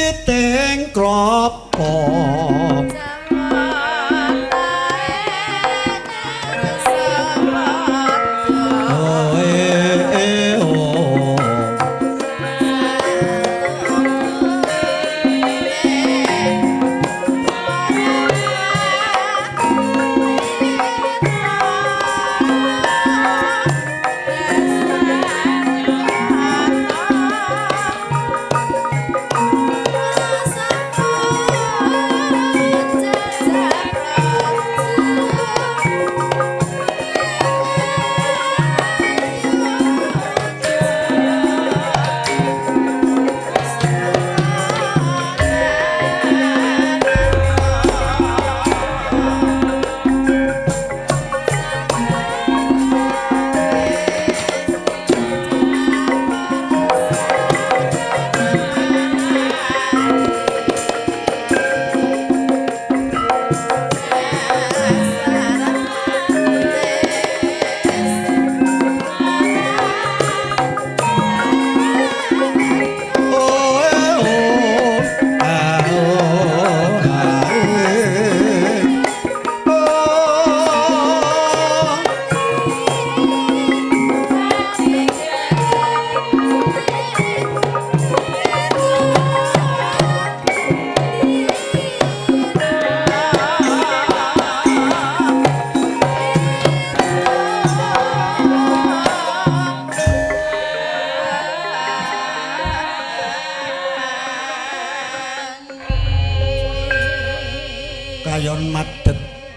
Witing klapa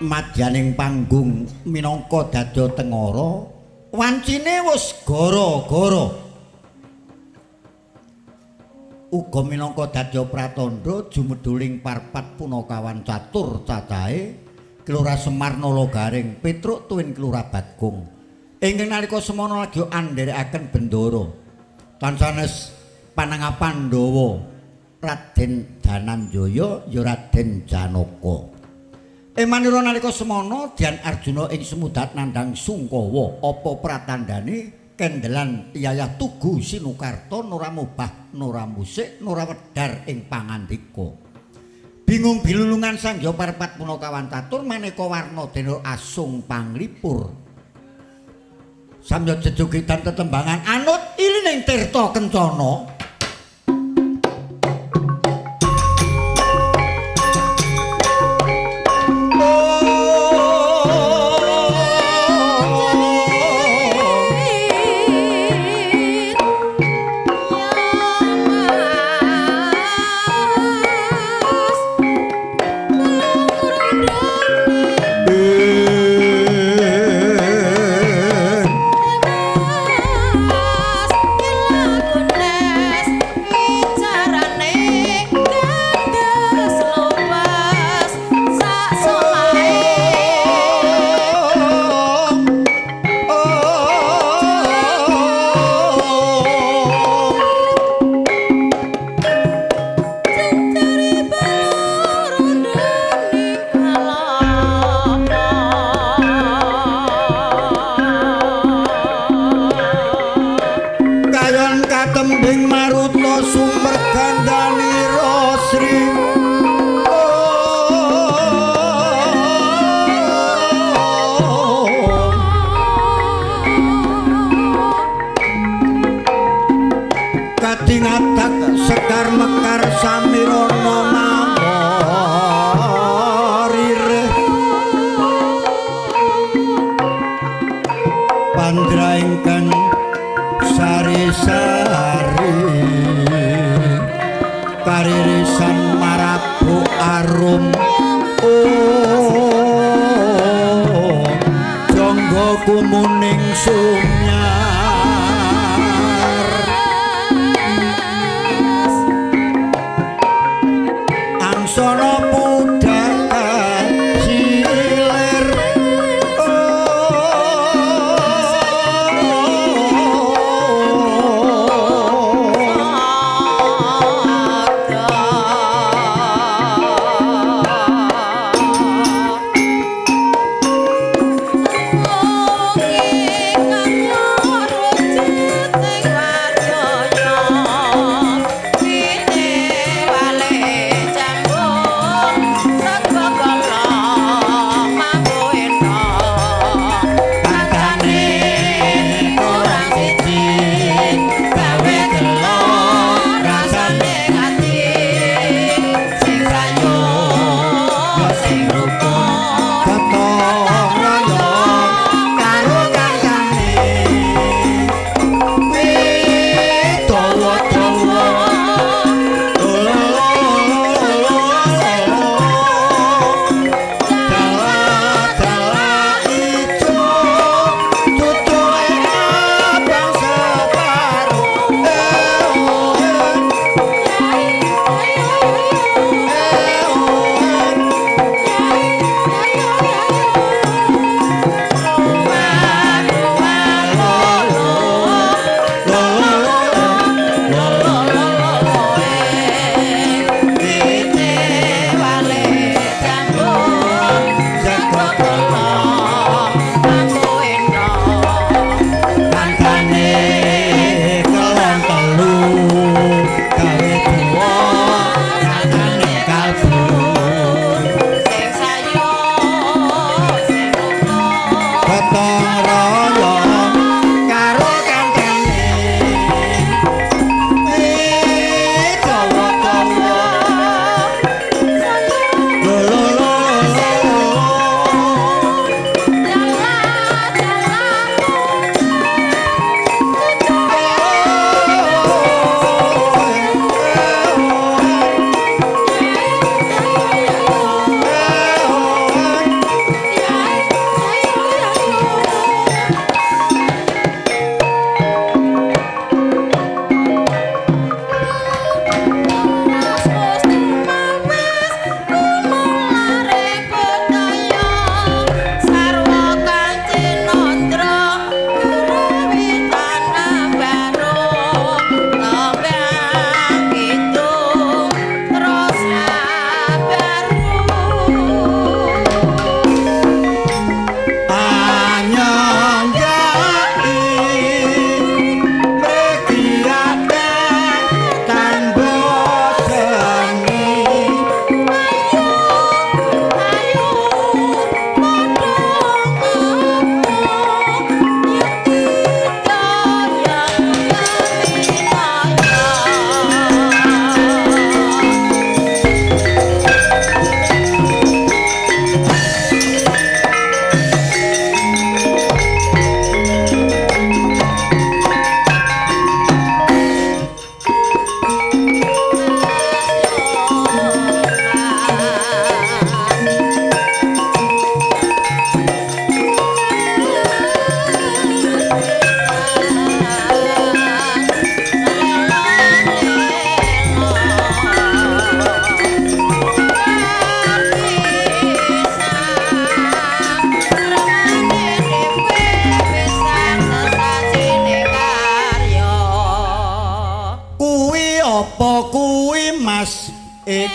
madyaning panggung minangka dadya tengara wancine wis gara-gara uga minangka dadya pratandha jumedhuling parpat punakawan catur cacahe Kelurahan Semar Nala Gareng Petruk tuwin Kelurahan Bagong ingkang nalika semana lagi andherekaken bendara tansanes panangah Pandhawa Raden Dananjaya ya Raden Janaka. Emanira nalika semana Dian Arjuna ing semudat nandhang sungkawa apa pratandhane kendelan yayah tugu sinukarta nora mubah nora musik nora wedhar ing pangandika. Bingung bilulungan sangya parpat punakawan catur maneka warna dena asung panglipur. Samya jejogedan tetembangan anut ilining tirta kencana. Oh,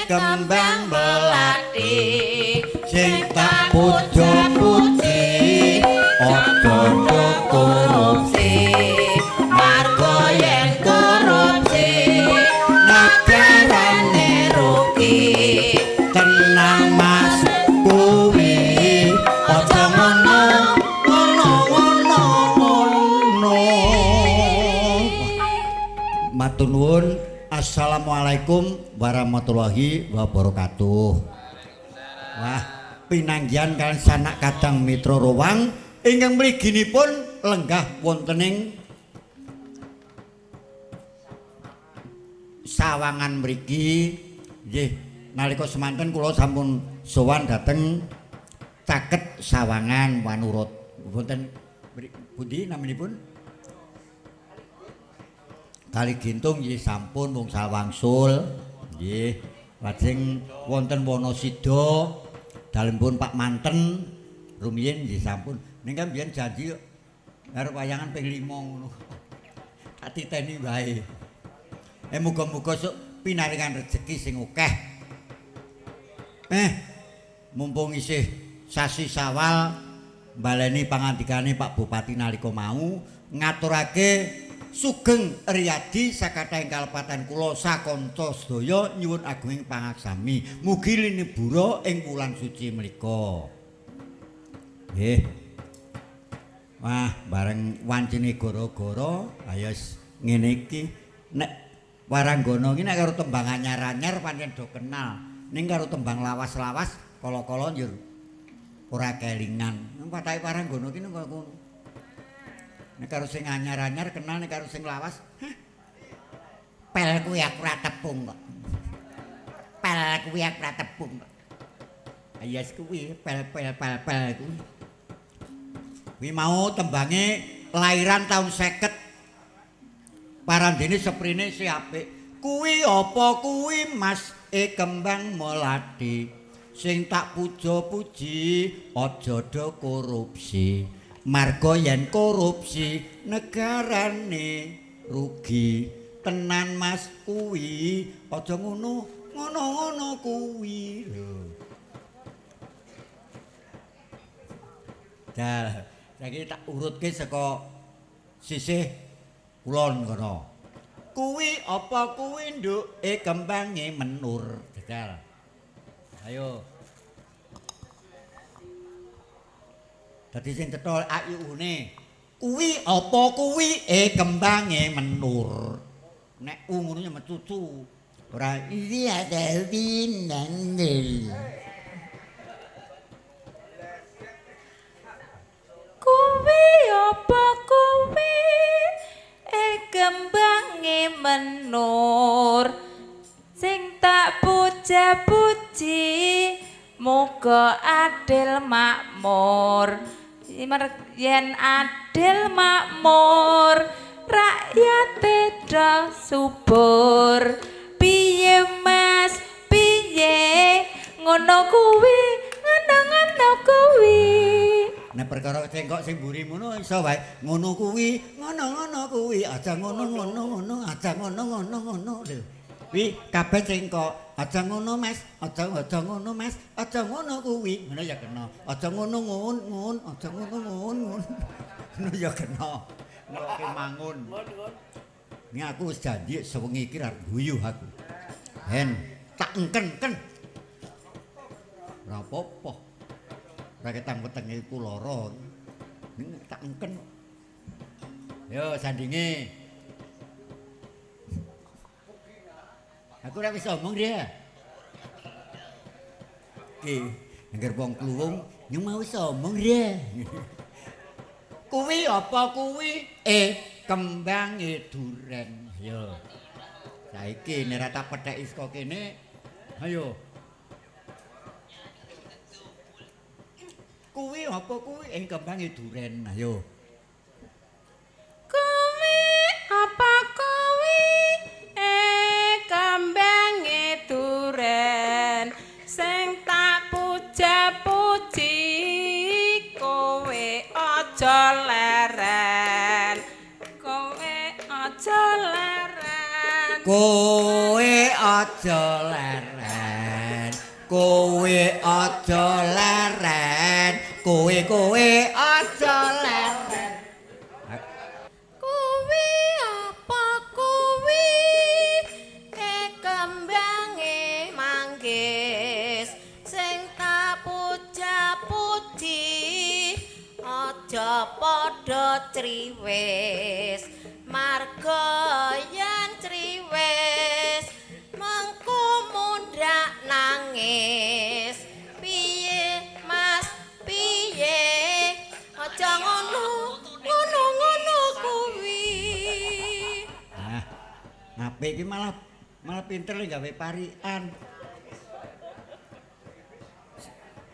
kembang melati sing tak puja-puji aja korupsi marga yen korupsi negarane rugi tenang Mas kuwi aja ngono ngono ngono ngono. Matur nuwun. Assalamualaikum warahmatullahi wabarakatuh. Wah, pinanggihan kalian sanak kadang mitra rowang ingkang mliginipun lenggah wonten ing Sawangan mriki. Nggih, nalika semanten kula sampun sowan dhateng caket Sawangan Wanurut. Wonten pundi naminipun? Kali Gintung nggih sampun wong sawangsul. Nggih, lajeng wonten Wanasida dalempun Pak Manten rumiyin nggih sampun. Ning kan biyen janji arep wayangan ping 5 ngono. Tak titeni wae. Muga-muga sok pinaringan rejeki sing akeh. Mumpung isih sasi Sawal baleni pangandikane Pak Bupati nalika mau ngaturake Sugeng Riyadi sakathahing kalepatan kula sakanca sedaya nyuwun agunging pangaksami. Mugi linebura ing wulan suci menika. Nggih. Wah, bareng wancine gara-gara ayo ngene iki nek waranggana iki nek karo tembang anyar-anyar pancen do kenal. Ning karo tembang lawas-lawas kala-kala njur ora kelingan. Patake waranggana iki kaya ngono. Nek karo sing anyar-anyar kenal, nek karo sing lawas, hah? Pel kuwi aku ora tepung kok. Pel kuwi aku ora tepung kok. Yes kuwi pel pel pel pel kuwi. Kuwi mau tembange lairan tahun 50. Parandene seprene si apik. Kuwi apa kuwi Mas kembang melati sing tak puja-puji aja do korupsi. Marga yen korupsi negarane rugi. Tenan Mas kuwi aja ngono ngono ngono kuwi lho. Jal, saiki tak urutke saka sisih kulon kono. Kuwi apa kuwi nduk kembange menur. Jajal. Ayo. Dadi sing cetha ayune. Kuwi apa kuwi kembange menur. Nek u ngono ya mecucu. Ora iya dewi nandel. Kuwi apa kuwi kembange menur sing tak puja-puji muga adil makmur. Yen adil makmur rakyat do subur. Piye Mas piye ngono kuwi ngono-ngono kuwi. Nek perkara cengkok sing mburi ngono iso wae ngono kuwi ngono-ngono kuwi aja ngono-ngono ngono aja ngono-ngono ngono lho. Kuwi kabeh cengkok aja ngono Mas aja aja ngono Mas aja ngono kuwi ngono ya kena aja ngono ngun ngun aja ngono ngun ngun ngono ya kena ngeloke mangun. Ini aku wis janji sewengi iki arep guyu aku. Hen tak engken-engken. Ora apa-apa. Ora ketang wetenge iku lara. Ning tak engken. Yo sandinge. Aku ora wis omong dia. Ki, angger wong kluwung nyung mau wis omong dia. Kuwi apa kuwi? Kembange duren. Ayo. Saiki nek ora tak petheki saka kene, ayo. Kuwi apa kuwi ing kembange duren? Ayo. Kuwi apa kuwi kembange duren sing tak puja-puji kowe aja leren. Kowe aja leren. Kowe aja leren. Kowe aja leren, kowe kowe aja leren. Kuwi apa kuwi kembange manggis sing tak puja-puji aja padha criwis marga yen criwis mengko mundhak nangis. Piye Mas piye aja ngono ngono ngono kuwi. Ah, apik iki malah malah pinter le gawe parikan.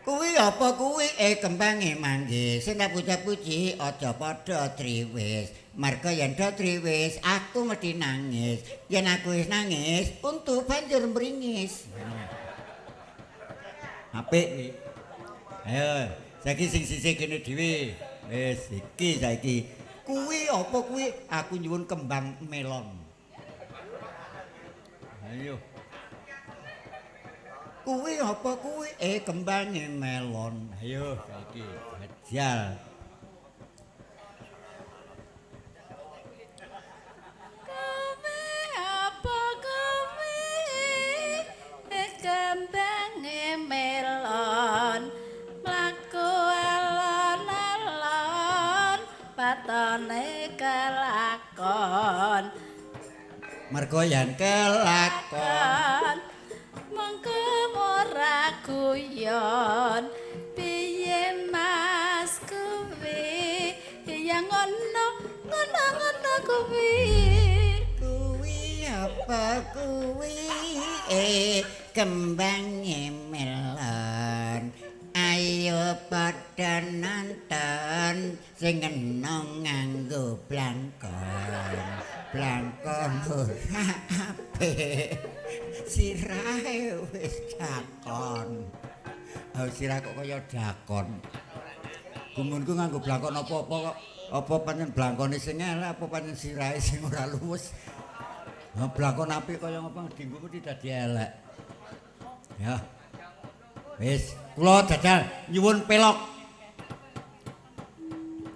Kuwi apa kuwi kembange manggis sing tak puja-puji aja padha triwis. Marga yen do triwis aku mesti nangis. Yen aku wis nangis untu banjur mringis. Apik iki. Ayo, saiki sing sisih kene dhewe. Wis iki saiki. Kuwi apa kuwi? Aku nyuwun kembang melon. Ayo. Kuwi apa kuwi? Kembange melon. Ayo saiki jajal. Kowe apa kowe kembange melon mlaku alon-alon patone kelakon. Mergo yen kelakon mengko ora guyon. Piye Mas kuwi ya ngono ngono ngono kuwi. Kuwi apa kuwi kembange melon. Ayo padha nonton sing kena nganggo blangkon. Blangkon ora apik. Sirahe wis dakon. Oh, sirah kok kaya dakon. Gumunku nganggo blangkon apa-apa kok. Apa pancen blangkone sing elek apa pancen sirahe sing ora luwes. Ha blangkon apik kaya ngapa dinggo mesti dadi elek. Ya. Wis, kula jajal nyuwun pelok.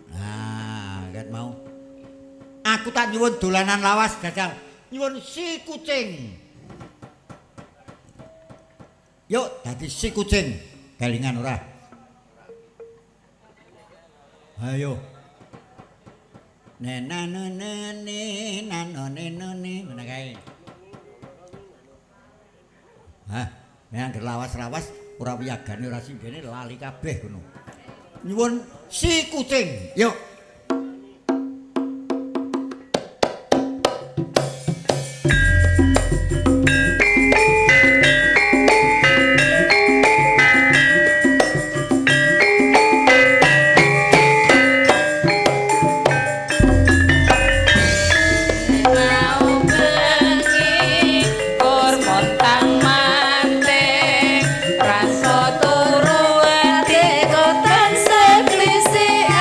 Nah, ket mau. Aku tak nyuwun dolanan lawas jajal. Nyuwun si kucing. Yuk, dadi si kucing. Kelingan ora? Ayo. Nena nene nano nene ngene kae. Hah, nek angger lawas-lawas ora wiyagane ora sindene lali kabeh ngono. Nyuwun si kucing. Yuk. Mau bengi kur montang manting rasa turu ati kotan seklisian.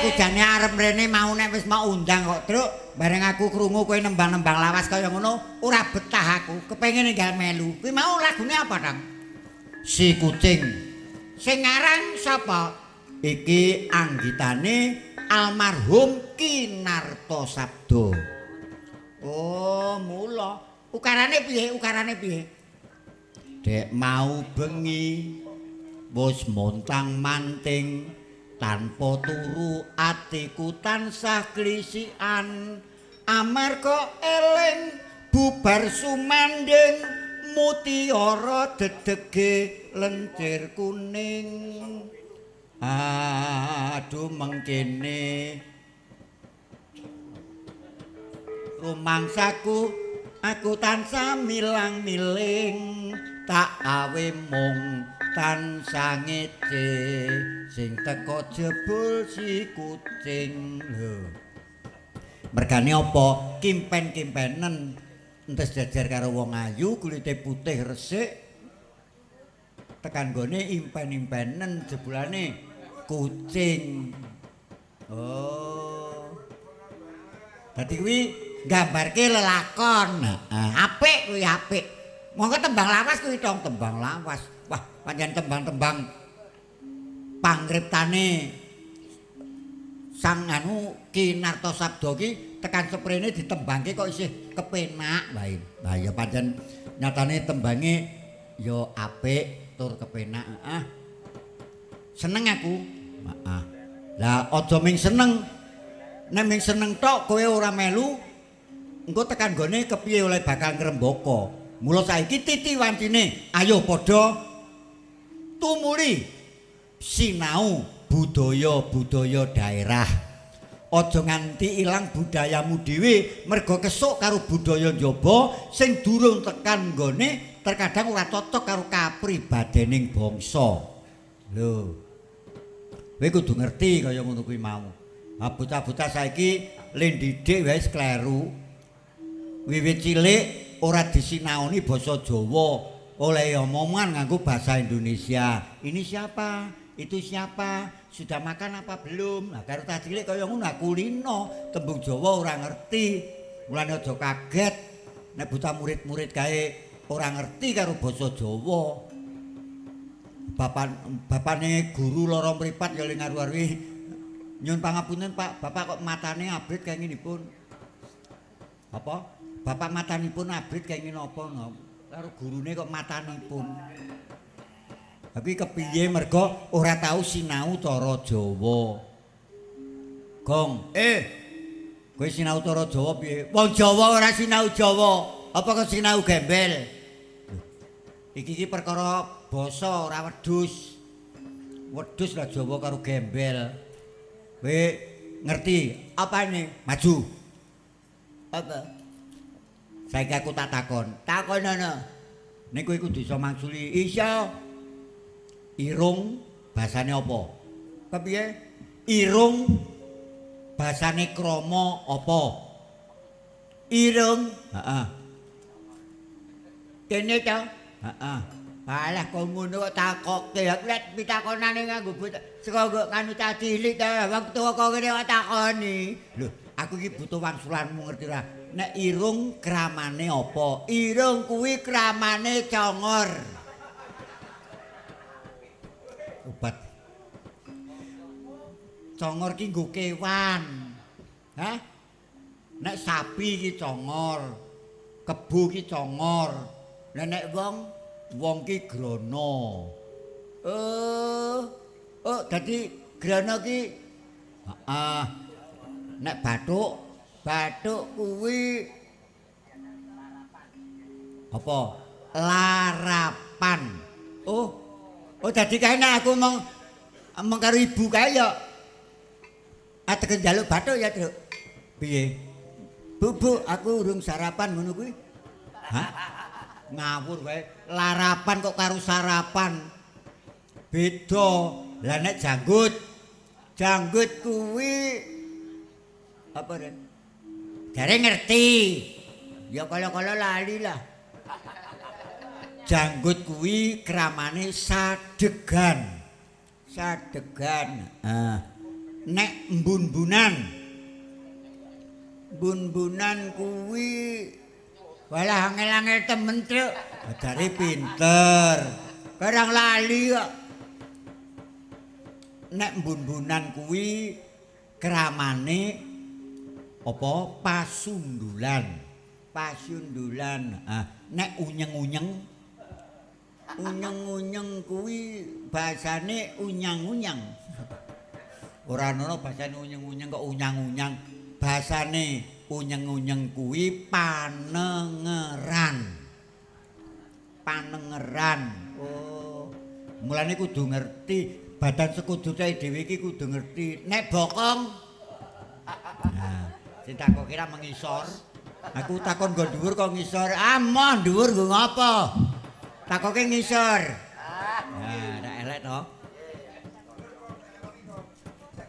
Aku jane arep mrene mau nek wis mau undang kok, Truk. Bareng aku krungu kowe nembang-nembang lawas kaya ngono, ora betah aku. Kepengin ninggal melu. Kuwi mau lagune apa, Tang? Si Kucing. Sing ngarang sapa? Iki anggitane almarhum Ki Narto Sabdo. Oh, mula. Ukarane piye? Ukarane piye? Dek mau bengi wis montang manting tanpa turu atiku tansah klisikan amarga eling bubar sumanding mutiara dedege lencir kuning. Aduh mengkene rumangsaku aku tansah milang-miling tak awe mung tansah ngece sing teko jebul si kucing. Lho mergane apa? Kimpen-kimpenen entes jejer karo wong ayu kulite putih resik tekan gone impen-impenen jebulane kucing. Oh, dadi kuwi nggambarke lelakon. Heeh, apik kuwi, apik. Monggo tembang lawas kuwi dong, tembang lawas. Wah, pancen tembang-tembang pangriptane sang anu Ki Narto Sabdo ki tekan seprene ditembangke kok isih kepenak wae. Lah ya pancen nyatane tembange ya apik tur kepenak. Heeh. Seneng aku. Heeh. Lah aja ming seneng. Nek ming seneng tok kowe ora melu, engko tekan gone kepiye oleh bakal ngrembaka. Mula saiki titi wancine, ayo padha tumuli sinau budaya-budaya daerah. Aja nganti ilang budayamu dhewe merga kesuk karo budaya njaba sing durung tekan nggone terkadang ora cocok karo kapribadening bangsa. Lho. Kowe kudu ngerti kaya ngono kuwi mau. Ah bocah-bocah saiki le ndidik wae kleru. Wiwit cilik ora disinaoni basa Jawa, oleh omongan nganggo bahasa Indonesia. Ini siapa? Itu siapa? Sudah makan apa belum? Nah, karo cah cilik kaya ngono kulino, tembung Jawa ora ngerti. Mulane aja kaget nek bocah murid-murid kae ora ngerti karo basa Jawa. Bapane guru lara mripat ya le ngaru-arui. Nyun pangapunten Pak, bapak kok matane abrit kenginipun. Apa? Bapak matanipun abrit kenging napa? Karo gurune kok matanipun. Tapi kepiye merga ora tau sinau cara Jawa. Gong, kowe sinau cara Jawa piye? Wong Jawa ora sinau Jawa, apa kok sinau gembel? Iki iki perkara basa ora wedhus. Wedhus lah Jawa karo gembel. Kowe ngerti apane? Maju. Apa? Saiki aku tak takon. Takonono. Nek kowe kudu iso mangsuli. Iso. Irung basane apa? Kepiye? Irung basane krama apa? Irung. Heeh. Kene to? Heeh. Alah kok ngono kok takoke. Aku lek pitakonane nganggo bocah saka nggo nganu cah cilik ta. Wong tuwa kok ngene kok takoni. Lho, aku iki butuh wangsulanmu ngerti ora? Nek irung kramane apa? Irung kuwi kramane congor. Obat. Congor ki nggo kewan. Hah? Nek sapi ki congor, kebo ki congor. Lah nek wong, wong ki grana. Oh, dadi grana ki heeh. Nek bathuk, bathuk kuwi apa? Larapan. Oh. Oh dadi kae nek aku mong karo ibu kae ya ateken njaluk bathuk ya, Truk. Piye? Bu, Bu, aku urung sarapan ngono kuwi. Hah? Ngawur wae. Larapan kok karo sarapan. Beda. Lah nek janggut, janggut kuwi apa, Ren? Jare ngerti. Ya kala-kala lali lah. Janggut kuwi kramane sadegan. Sadegan. Ah. Nek mbun-bunan. Bun-bunan kuwi walah angel-angel temen, Truk. Jare pinter. Karang lali kok. Nek mbun-bunan kuwi kramane apa pasundulan. Pasundulan. Ah, nek unyeng-unyeng. Unyeng-unyeng kuwi bahasane unyang-unyang. Ora ana bahasane unyeng-unyeng kok unyang-unyang. Bahasane unyeng-unyeng kuwi panengeran. Panengeran. Oh. Mulane kudu ngerti badan sekudu dhewe iki kudu ngerti. Nek bokong. Nah, sing takok kira mengisor. Aku takon nggo dhuwur kok ngisor. Ah, moh dhuwur nggo ngapa? Takoke ngisor. Nah, ora elek to.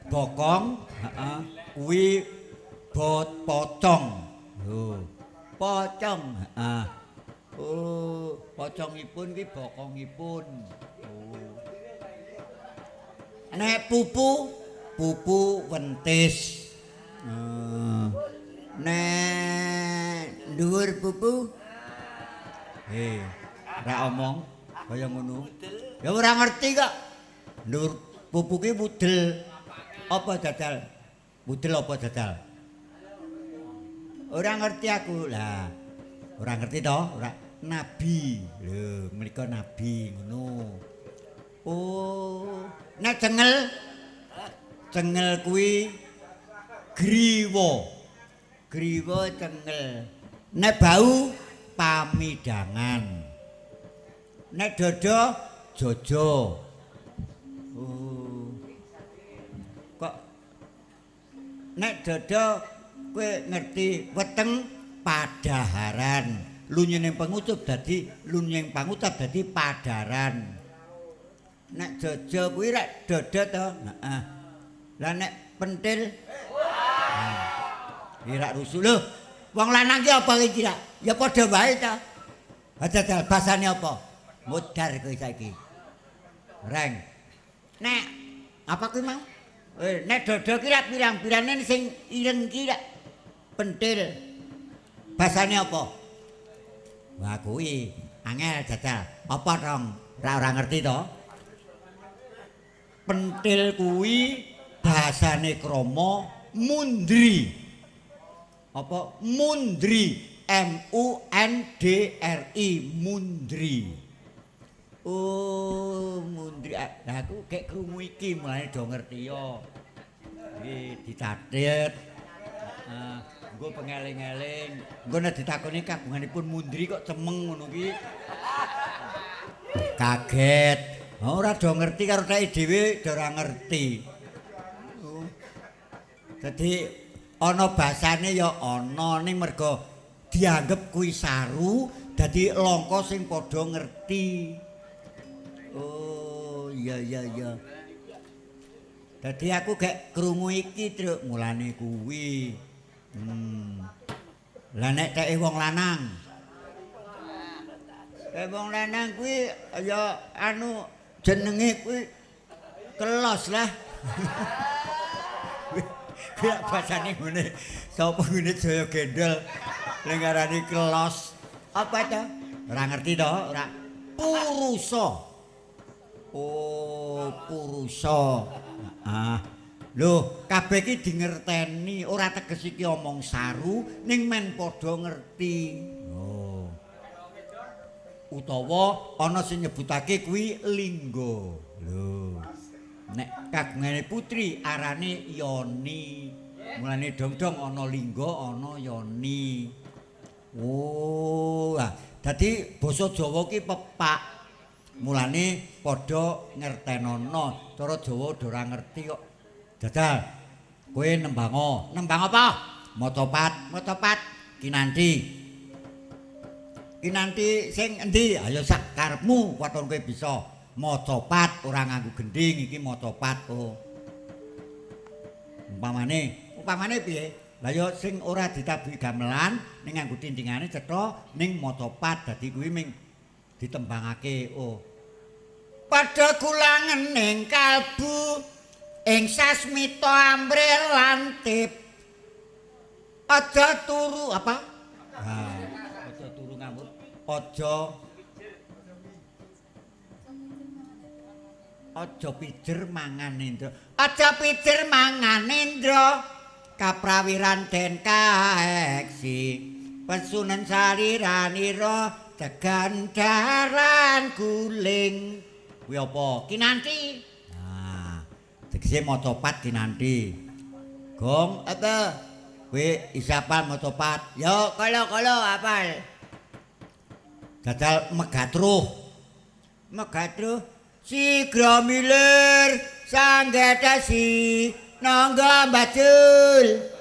Bokong, heeh, kuwi bot pocong. Lho, pocong, heeh. Oh, pocongipun kuwi bokongipun. Oh. Nek pupu, pupu wentis. Nek dhuwur pupu. Ora omong kaya ngono. Ya ora ngerti kok. Dhuwur pupu ki wudel. Apa jajal? Wudel apa jajal? Ora ngerti aku. Lah, ora ngerti to? Ora nabi. Lho, menika nabi ngono. Oh, nek cengel. Cengel kuwi griwa. Griwa cengel. Nek bau pamidangan. Nek dodo jojo. Oh. Kok nek dodo kowe ngerti weteng padaharan. Lunyening pengucup dadi lunying pangucap dadi padaran. Nek jojo kuwi rek dodo to. Heeh. Lah nek pentil iki rak rusuh lho. Wong lanang ki apa iki rak? Ya padha wae ta. Jajal basane apa? Modar kowe saiki. Reng. Nek apa kuwi mau? Nek dodo ki rak pirang-pirangane sing ireng ki rak pentil. Basane apa? Wah kuwi angel jajal. Apa tong? Rak ora ngerti to? Pentil kuwi basane krama mundri. Apa mundri? M U N D R I mundri. Oh, mundri. Lah aku gek krungu iki mulane do ngerti yo. Iki dicatet. Heeh, engko pengeling-eling. Engko nek ditakoni kagunganipun mundri kok cemeng ngono ki. Kaget. Ora do ngerti karo dhek dhewe do ora ngerti. Oh. Dadi ana basane ya ana ning mergo dianggep kuwi saru dadi langka sing padha ngerti. Oh, iya iya iya. Dadi aku gek krungu iki, Truk, mulane kuwi. Lah nek teke wong lanang. Teke wong lanang kuwi ya anu jenenge kuwi kelos lah. Kuwi basane ngene. Sapa ngene Jaya Gendel ning ngarani kelos. Apa to? Ora ngerti to, ora. Purusa. Oh, purusa. Ah. Lho, kabeh iki dingerteni, ora teges iki omong saru, ning men padha ngerti. Oh. Utawa ana sing nyebutake kuwi lingga. Lho. Nek kagungane putri arane yoni. Mulane dong-dong ana lingga, ana yoni. Oh, ah, dadi basa Jawa ki pepak. Mulane padha ngertenono. Cara Jawa ora ngerti kok. Jajal, kowe nembango. Nembang apa? Macapat, macapat kinanti. Kinanti sing endi? Ayo sak karepmu waton kowe bisa. Macapat ora nganggo gendhing iki macapat. Oh. Umpamane, umpamane piye? Lah ya sing ora ditabuhi gamelan ning nganggo tintingane cetha ning macapat dadi kuwi ming ditembangake. Oh. Padha kulangen ning kalbu Ing sasmita amre lantip. Aja turu apa? Ha, aja turu ngamuk. Aja pijer mangan Indra. Aja pijer mangan Indra. Kaprawiran den kaeksi. Pesunan sariranira degandaran guling. Kuwi apa? Kinanti. Nah, tegese maca pat kinanti. Gong apa? Kowe isapal maca pat. Yo kala-kala apal. Jajal megatruh. Megatruh sigra milir sanggetesi nangga mbajul.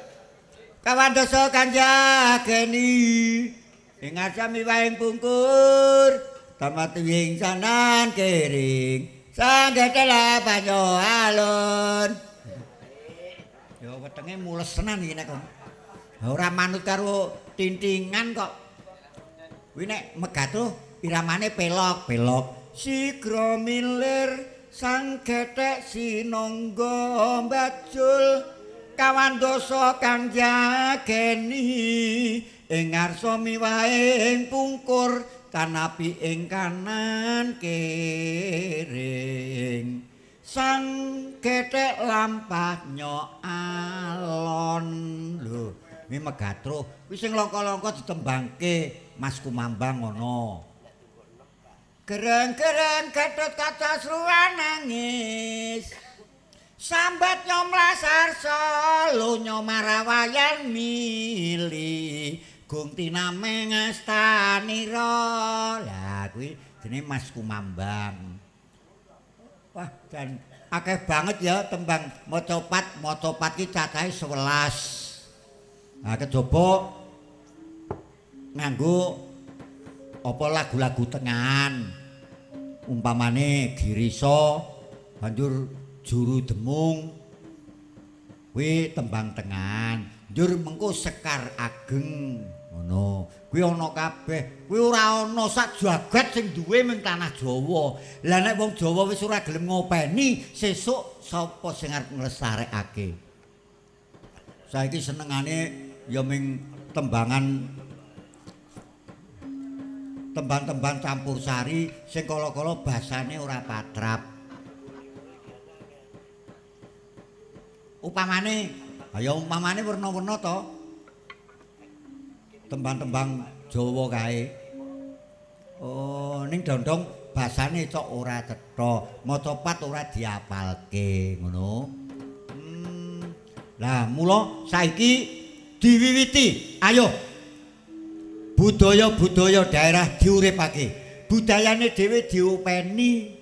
Kawan dosa kanjageni ing ngarsa miwahing pungkur tamat wing sanan kering sanggetela banyo alun. Ya wetenge mules tenan iki nek ora manut karo tintingan kok. Kuwi nek megatruh iramane pelok pelok sigra milir sang gethek sinangga mbajul kawan dosa kang jageni ing ngarsa miwahing pungkur kanapi ing kanan kiring sang gethek lampah nyok alon. Lho iki megatruh kuwi sing langka-langka ditembangke Mas Kumambang ngono. Gereng-gereng Gatot Kaca sruwan nangis sambat nyomlas arsa lonya marawayan mili gung tiname ngastanira. Lah kuwi jenenge Mas Kumambang. Wah jan akeh banget ya tembang maca pat. Maca pat ki cacahe 11. Nah kejaba nganggo apa lagu-lagu tengahan umpamane Girisa banjur Juru Demung kuwi tembang tengahan, njur mengko Sekar Ageng ngono kuwi ana kabeh. Kuwi ora ana sak jagat sing duwe ming tanah Jawa. Lah nek wong Jawa wis ora gelem ngopeni sesuk sapa sing arep nglestarekake? Saiki senengane ya ming tembangan tembang-tembang campur sari sing kala-kala basane ora patrap. Upamane, ayo umpamane werna-werna to. Tembang-tembang Jawa kae. Oh, ning dondong basane cok ora cetha, maca pat ora diapalke ngono. Lah mula saiki diwiwiti. Ayo. Budaya-budaya daerah diuripake. Budayane dhewe diopeni.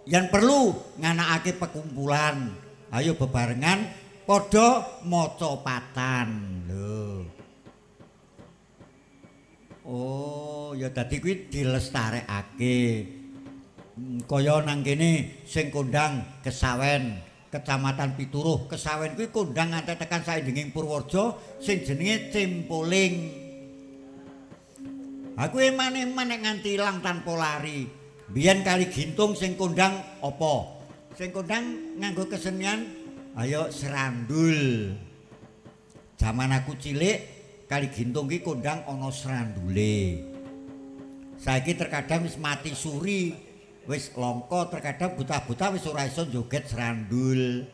Yen perlu nganakake pekumpulan. Ayo bebarengan padha maca patan. Lho. Oh, ya dadi kuwi dilestarekake. Kaya nang kene sing kondang Kesawen, Kecamatan Pituruh. Kesawen kuwi kondang nganti tekan saindenging Purworejo sing jenenge Cempoling. Ha kuwi eman-eman nek nganti ilang tanpa lari. Biyen Kali Gintung sing kondang apa? Sing kondang nganggo kesenian ayo serandul. Jaman aku cilik Kali Gintung ki kondang ana serandule. Saiki terkadang wis mati suri, wis langka, terkadang bocah-bocah wis ora iso joget serandul.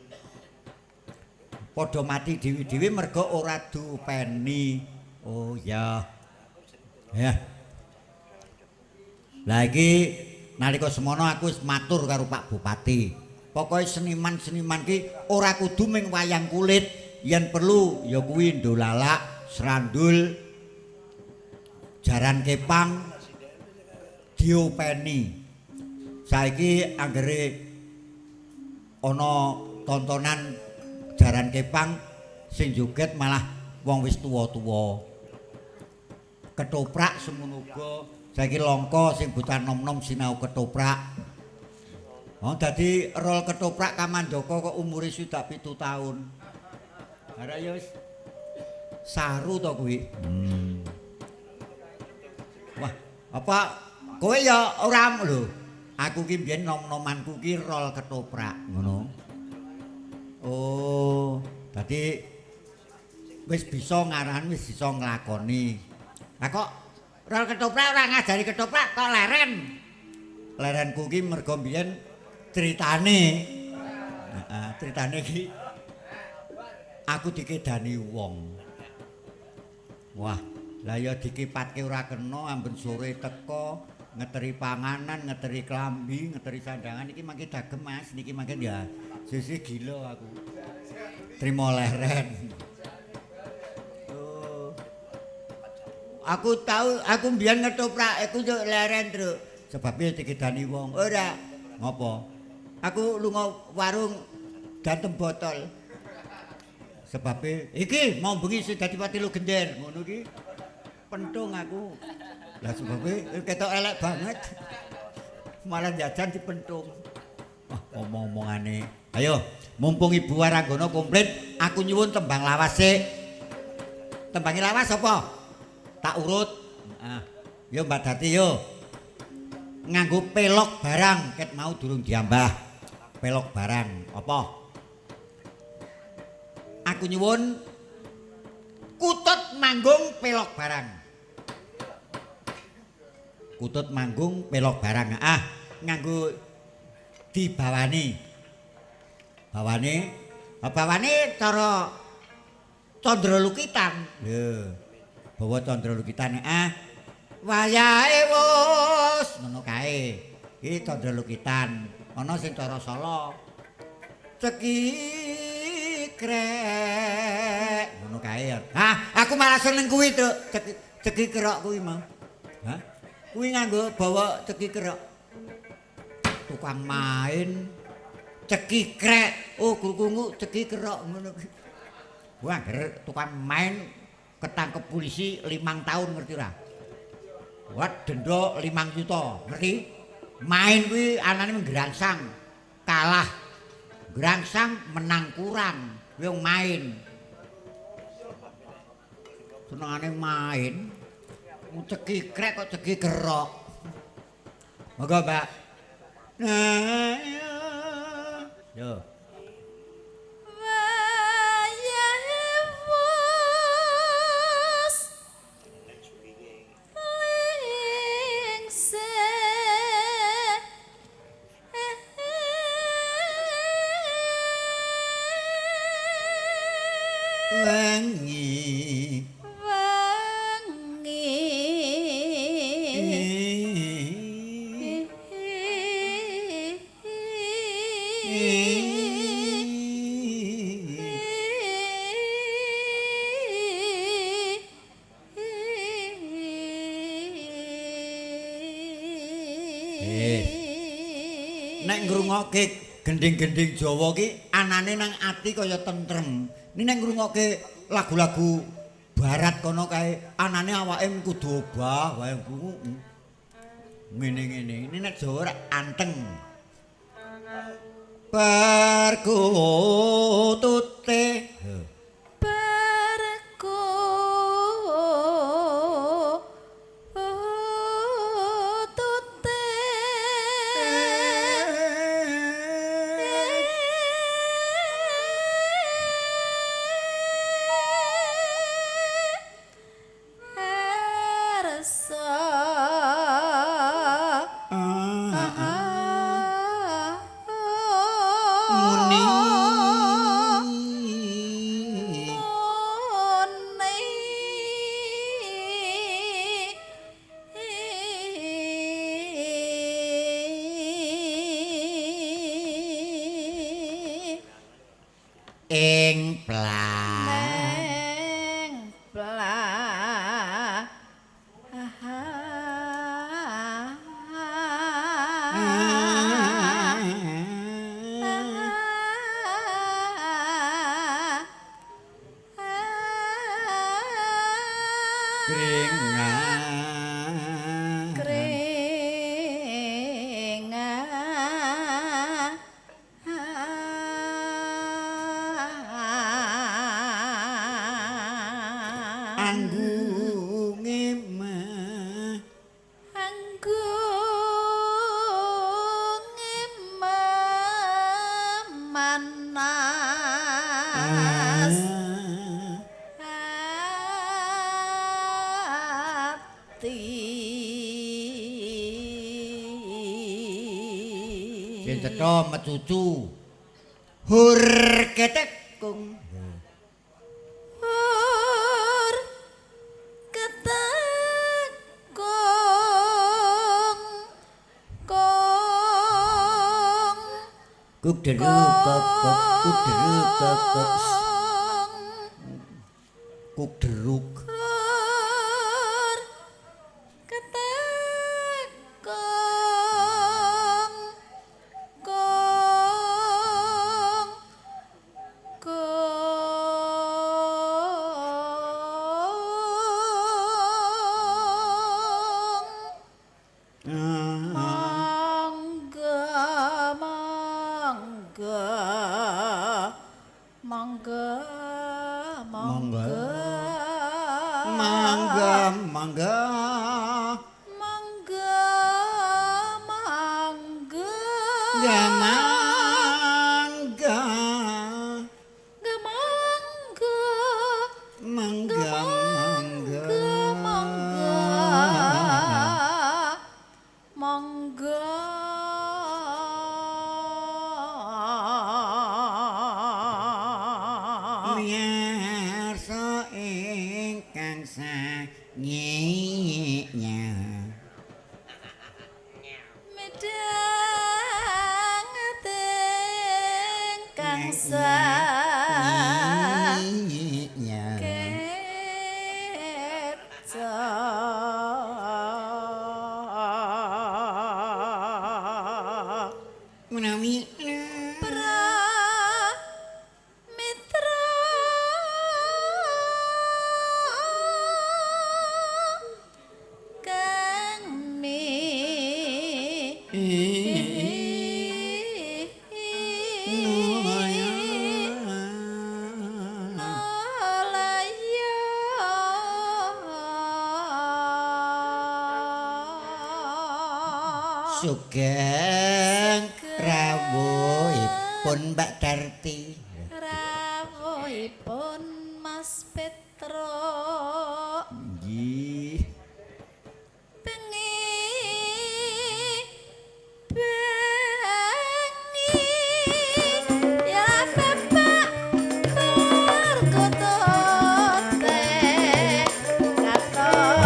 Padha mati dewi-dewi mergo ora dupeni. Oh ya. Ya. Lah iki nalika semono aku wis matur karo Pak Bupati. Pokoke seniman-seniman ki ora kudu ming wayang kulit, yen perlu ya kuwi ndolalak, serandul, jaran kepang diopeni. Saiki anggere ana tontonan jaran kepang sing joget malah wong wis tuwa-tuwa. Ketoprak semono uga. Saiki langka sing bocah nom-nom sinau ketoprak. Oh dadi rol ketoprak Kamandaka kok umure 67 taun. Arek ya wis saru to kuwi. Wah, apa kowe ya ora lho. Aku ki mbiyen nom-nomanku ki rol ketoprak ngono. Oh, dadi wis bisa ngaran, wis bisa nglakoni. Lah kok rol ketoprak ora ngajari ketoprak kok leren. Lerenku ki mergo mbiyen critane. Heeh, critane ki aku dikedani wong. Wah, lah ya dikipatke ora kena, amben sore teko ngeteri panganan, ngeteri klambi, ngeteri sandangan iki mangke dagem Mas, niki mangke ya sisi gila aku. Trimo leren. Oh. Aku tahu aku mbiyen ngetoprak aku yo leren, Truk. Sebabe dikedani wong. Ora. Ngopo? Aku lunga warung dantem botol. Sebabe iki mau bengi sing dadi pati lu gender ngono iki. Pentung aku. Lah sebabe ketok elek banget. Malah jajan dipentung. Wah, omong-omongane. Ayo, mumpung Ibu Waranggana komplit, aku nyuwun tembang lawas sik. Tembange lawas apa? Tak urut. Heeh. Yo Mbak Dati yo. Nganggo pelok barang ket mau durung diambah. Pelok barang apa? Aku nyuwun kutut manggung pelok barang. Kutut manggung pelok barang. Ah, nganggo dibawani. Bawane, bawane cara candra lukitan. Lho, bawa candra lukitan. Ah, wayahe wis ngono kae. Iki candra lukitan. Ana sing cara Solo. Cekikrek ngono kae. Hah, aku malah seneng kuwi, Truk. Cekikrek kuwi mau. Hah? Kuwi nganggo bawa cekikrek. Tukang main cekikrek. Oh, krungu cekikrek ngono kuwi. Wah, tukang main ketangkep polisi 5 tahun ngerti ora? Wah, denda 5 juta, ngerti? Main kuwi anane nggrangsang, kalah. Grangsang menang kurang, kuwi wong main. Senengane main. Cekikrek kok cekikerok. Monggo, Mbak. Nah, yo. Wayahe wis lingse wengi wengi. Nek ngrungokke gending-gending Jawa ki anane nang ati kaya tentrem. Ini nek ngrungokke lagu-lagu barat kono kae anane awake kudu obah wae ngene-ngene. Ini nek Jawa ora anteng. Perkutute ing plang anggunge mah anggung Ati. Sing cetha mecucu. Hur ketekung. Hur ketekung kong Kuk deru kok kok kuk deru kok kok kuk deruk. Hur ketekung kong kong. Mangga mangga mangga mangga Mangga mangga mangga mangga ya mangga mangga mangga mangga mangga mangga. Miyarsa ingkang sanyenya. Midhanget ingkang Nyenya. sakeca. Menawi Pramitra kang mi nalaya. Sugeng rawuhipun Mbak Darti. Rawuhipun Mas Petro. Nggih. Bengi bengi ya bapak perkutute katon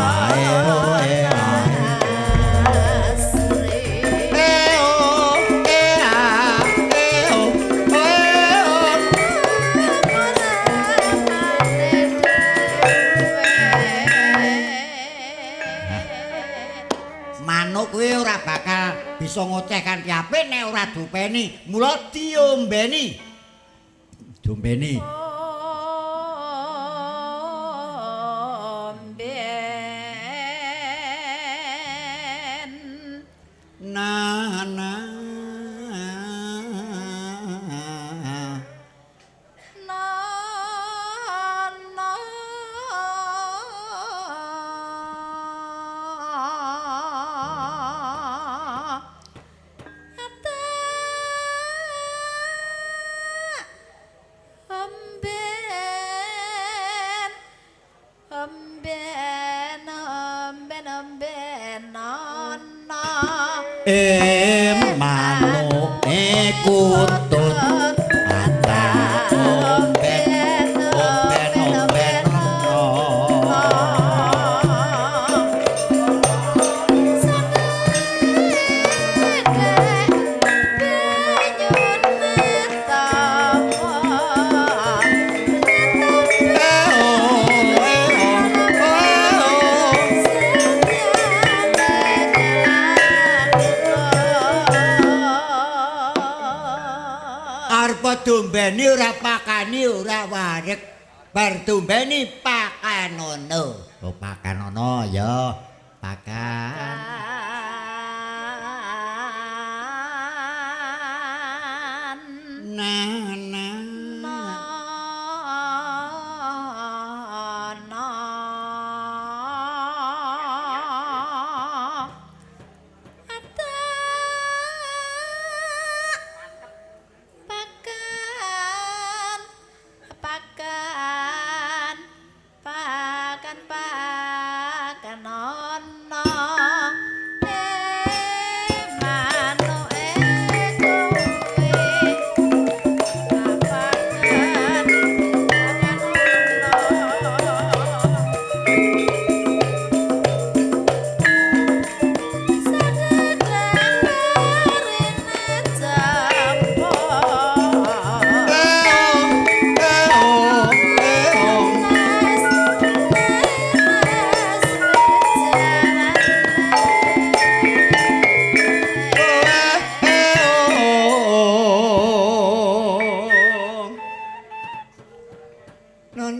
asri. Eh oh eh ah eh oh eh oh. Manuk kuwi ora bakal bisa ngoceh kanthi apik nek ora diopeni. Mula diombeni. Diombeni. Omben. Na na. Na na. Ata omben omben omben omben ana. Manuk kutut ata omben omben omben ono. Eh oh eh oh eh oh. Arep dombeni ora pakani ora wareg. Bar dombeni pakanono. Oh pakanono ya. Pakan. Na na. Ata pakan Trahing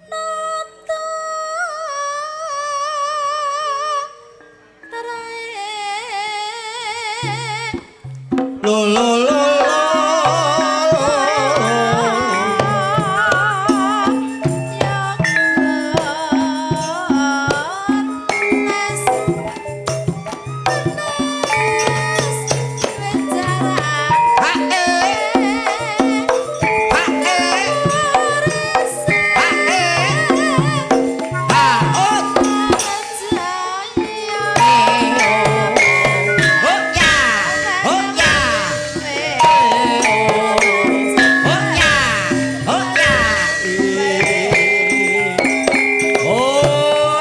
nata trahing Lo lo lo lo. Ha eh, ha eh, ha eh, ha ot. Oh ya, oh ya, oh ya, oh ya. Oh.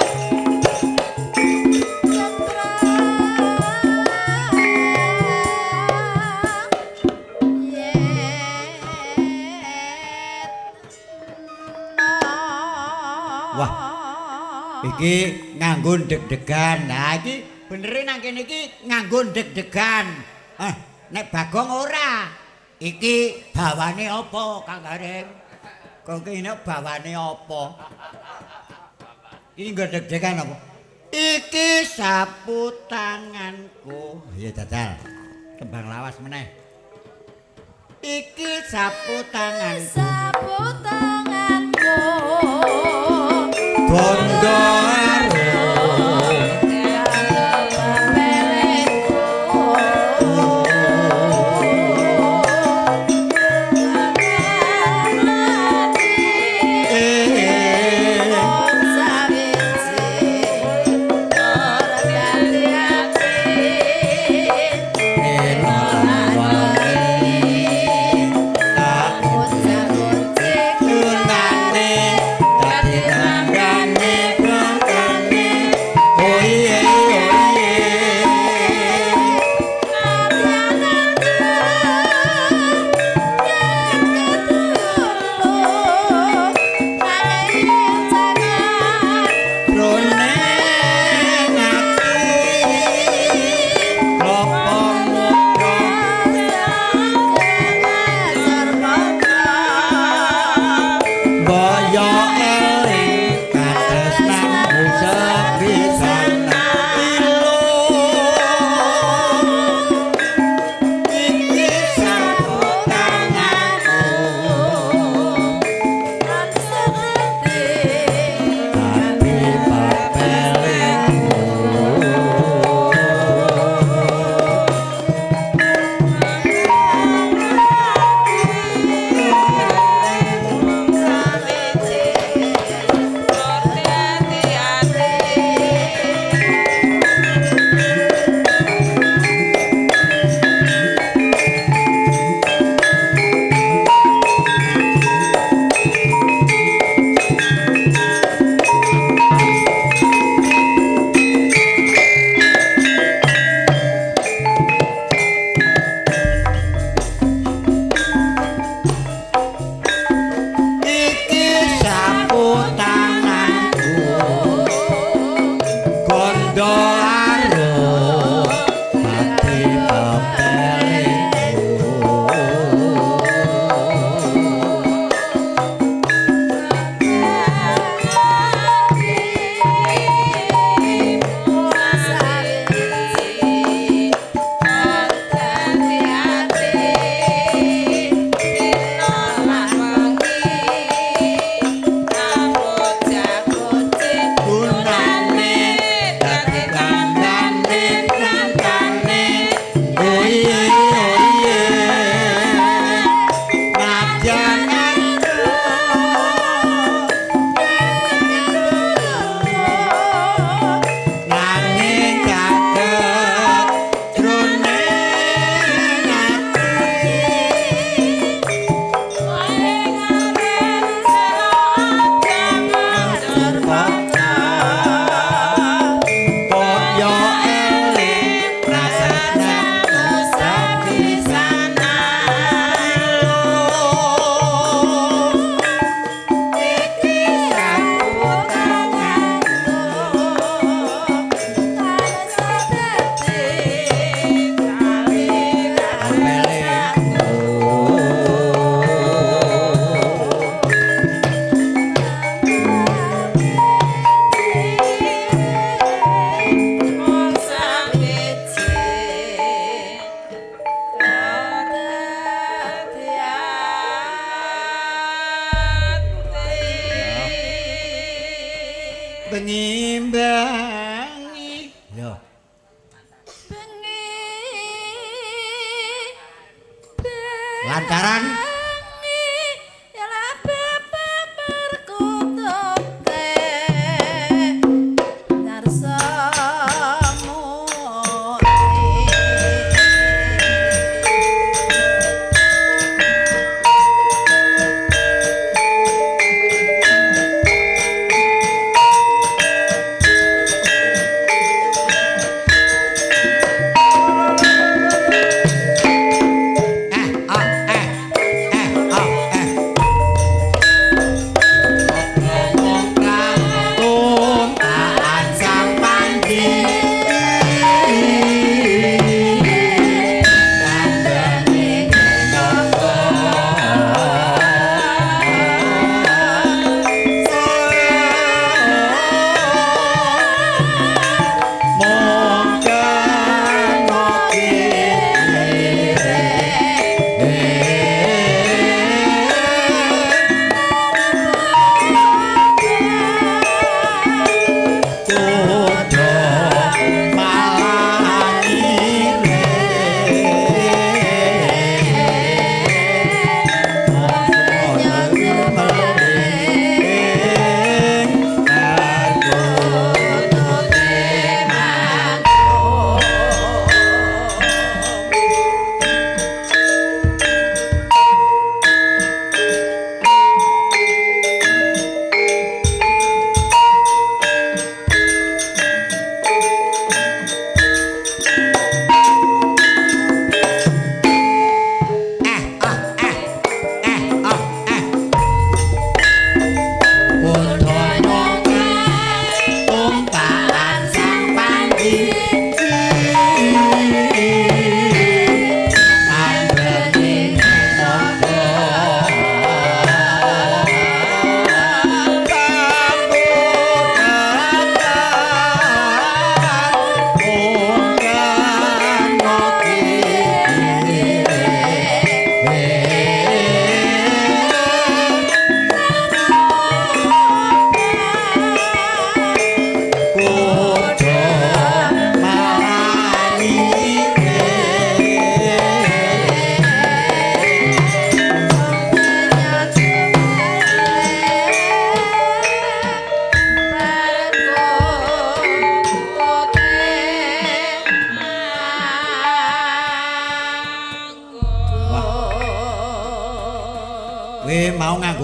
Wah, iki nganggo deg-degan. Nah, iki benere nang kene iki nganggo deg-degan. Eh, nek Bagong ora. Iki bawane apa, Kang Gareng? Kok kene bawane apa? Iki nggo deg-degan apa? Iki sapu tanganku. Iya jajal. Tembang lawas meneh. Iki sapu tanganku. Sapu tanganku. Bondo arum. Eh. Tunane dadi tanggane. Bengi bengi. Yo. Bengi. Lantaran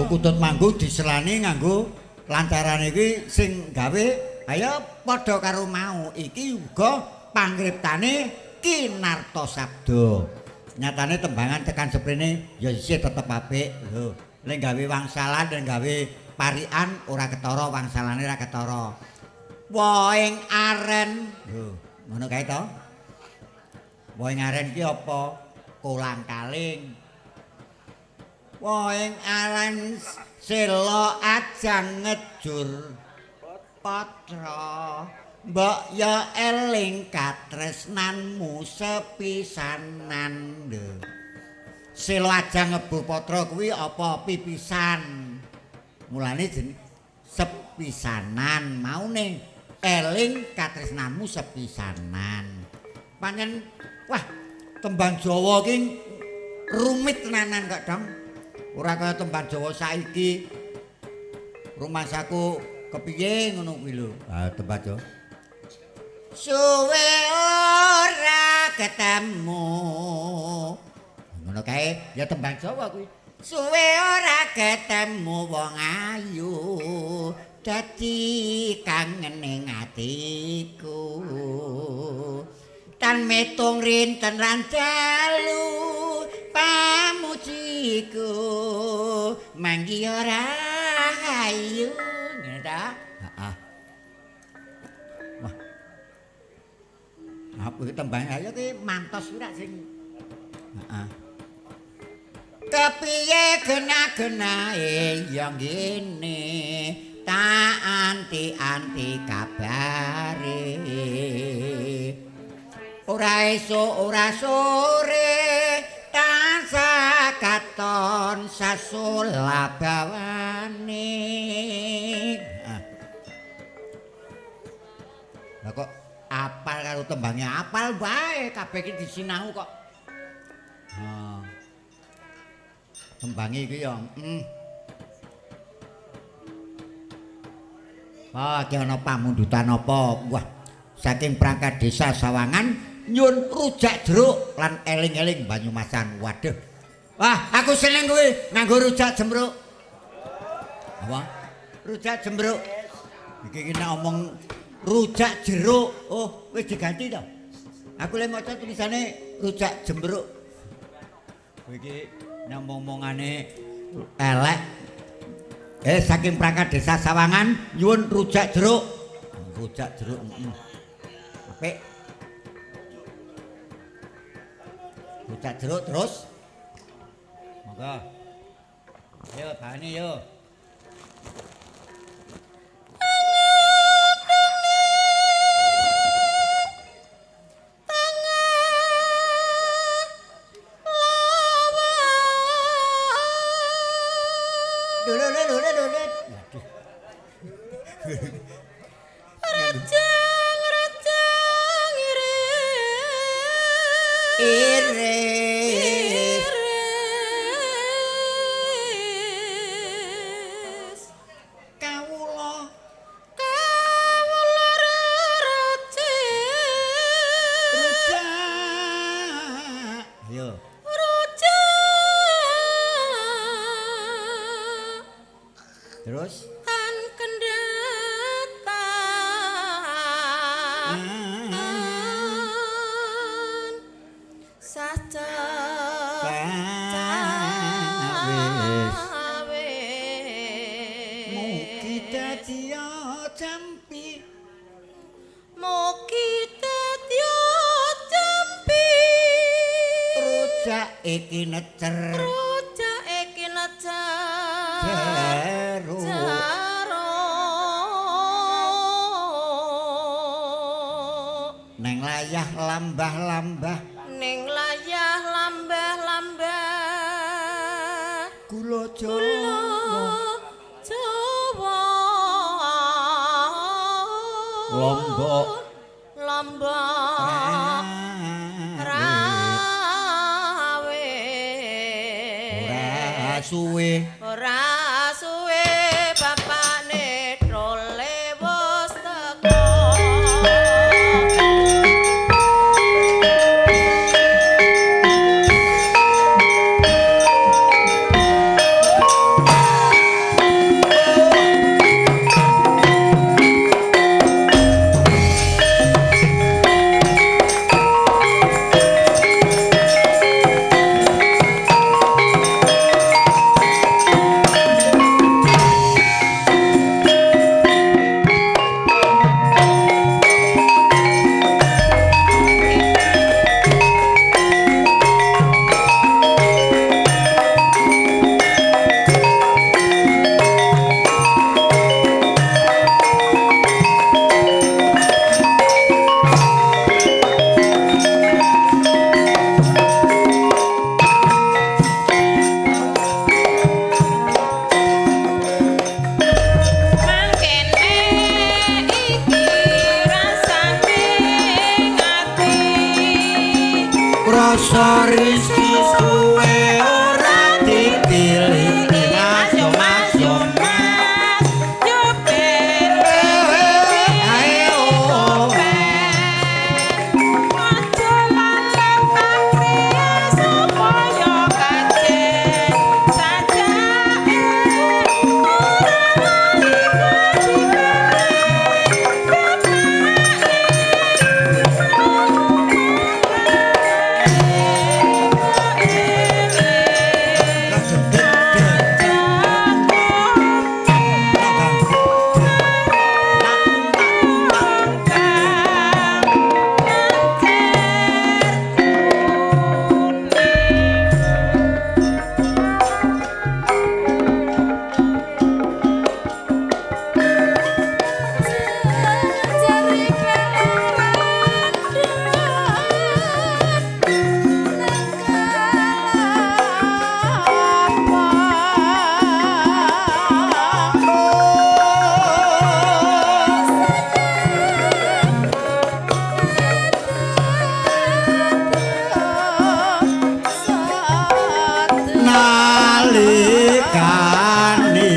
kutut manggu diselani nganggo lancarane iki sing gawe ayo padha karo mau iki uga pangriptane Ki Nartosabdo. Nyatane tembangan tekan seprene ya isih tetep apik lho. Nek gawe wangsalan nek gawe parikan ora ketara, wangsalane ora ketara. Woing aren lho, ngono kae to. Woing aren ki apa? Kolang kaling. Woing aren sela ajang ngejur patra mbok ya eling katresnanmu sepisanan lho. Sela ajang ngebur patra kuwi apa pipisan. Mulane jeneng sepisanan maune eling katresnanmu sepisanan. Pancen wah tembang Jawa ki rumit tenanan kok, Dong. Ora kaya tembang Jawa saiki. Rumasaku kepiye ngono kuwi lho. Ah tembang Jawa. Suwe ora ketemu. Ngono kae ya tembang Jawa kuwi. Suwe ora ketemu wong ayu, dadi kangen ning atiku. Tan metung rinten lan dalu pamujiku manggi ora ayu. Ngene ta? Heeh. Wah. Apa iki tembang ayo ki mantos ora sing. Heeh. Kepiye gena-genae ya ngene tak anti-anti kabare. Ora esuk ora sore tansah katon sasulabane. tembange apal wae, kabeh iki disinau kok. Ha. Tembange iki ya, Wah, iki ana pamundutan apa? Wah, saking perangkat desa Sawangan nyun rujak jeruk lan eling-eling Banyumasan. Waduh. Wah, aku seneng kuwi nganggo rujak jembruk. Apa? Rujak jembruk. Iki ki nek omong rujak jeruk, oh wis diganti to. Aku le maca tulisane rujak jembruk. Kowe iki nek omong-omongane elek. Saking perangkat desa Sawangan nyuwun rujak jeruk. Rujak jeruk. Apik. Rujak jeruk terus. Monggo. Ayo bahane yo. Rejang iris. Iris. Kawula Kawula rejang. Rujak. Ayo. Rujak. Terus Tan kendatan saca wis cawe mugi dadi jampi, mugi dadi jampi, rujak iki necer rujak iki necer jeruk. Neng layah lambah-lambah, ning layah lambah-lambah, gula Jawa, Jawa, Lombok, Lombok, rawe, ora suwe, ora suwe bapakne trole wis teko. Mangkene iki rasane ati, Rasa rizki suwe ora ditiliki. Mas yo mas yo mas yo ben Ayo. Aja lalap akre supaya kajen sajake ora lali kewajibane bapake. Kane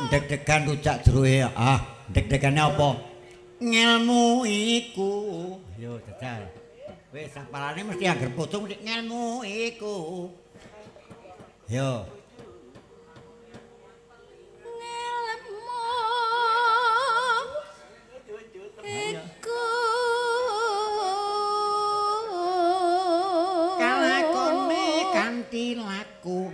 deg-degan rujak jeruke. Ah, deg-degane apa? Ngelmu iku. Ayo jajal. Wis apalane mesti angger pocong mesti ngelmu iku. Yo. Ngelmu iku. Kalakone kanthi laku.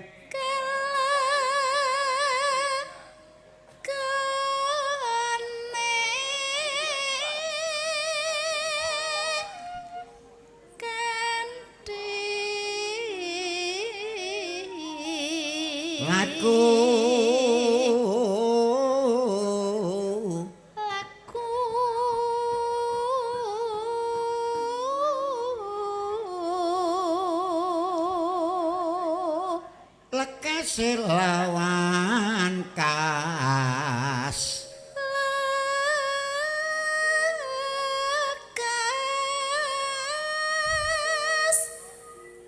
Laku laku lekase lawan kas lekas